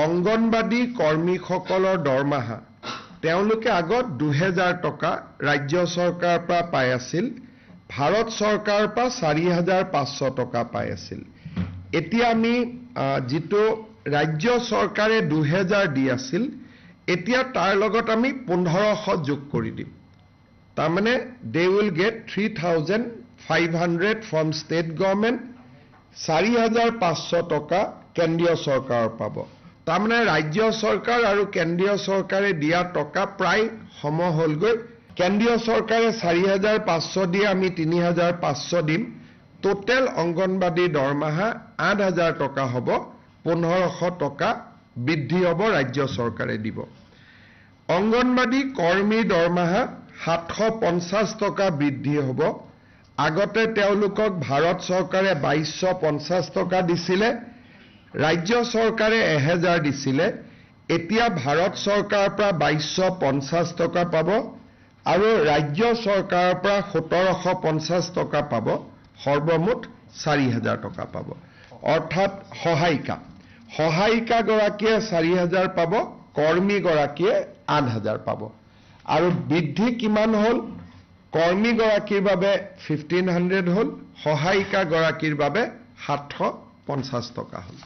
অংগনবাদী কৰ্মীসকলৰ দৰমহা, তেওঁলোকে আগত 2000 টকা ৰাজ্য চৰকাৰৰ পৰা পাই আছিল, ভাৰত চৰকাৰৰ পৰা 4500 টকা পাই আছিল। এতিয়া আমি যিটো ৰাজ্য চৰকাৰে 2000 দি আছিল, এতিয়া তাৰ লগত আমি 1500 যোগ কৰি দিম। তাৰমানে they will get 3500 from state government, 4500 টকা কেন্দ্ৰীয় চৰকাৰৰ পাব। তাৰমানে ৰাজ্য চৰকাৰ আৰু কেন্দ্ৰীয় চৰকাৰে দিয়া টকা প্ৰায় সম হ'লগৈ। কেন্দ্ৰীয় চৰকাৰে 4500 দিয়ে, আমি 3500 দিম। টোটেল অংগনবাদীৰ দৰমহা 8000 টকা হ'ব, 1500 টকা বৃদ্ধি হ'ব, ৰাজ্য চৰকাৰে দিব। অংগনবাদী কৰ্মীৰ দৰমহা 750 টকা বৃদ্ধি হ'ব। আগতে তেওঁলোকক ভাৰত চৰকাৰে 2250 টকা দিছিলে, ৰাজ্য চৰকাৰে 1000 দিছিলে। এতিয়া ভাৰত চৰকাৰৰ পৰা 2250 টকা পাব আৰু ৰাজ্য চৰকাৰৰ পৰা 1750 টকা পাব, সৰ্বমুঠ 4000 টকা পাব। অৰ্থাৎ সহায়িকাগৰাকীয়ে 4000 পাব, কৰ্মীগৰাকীয়ে 8000 পাব। আৰু বৃদ্ধি কিমান হ'ল? কৰ্মীগৰাকীৰ বাবে 1500 হ'ল, সহায়িকাগৰাকীৰ বাবে 750 টকা হ'ল।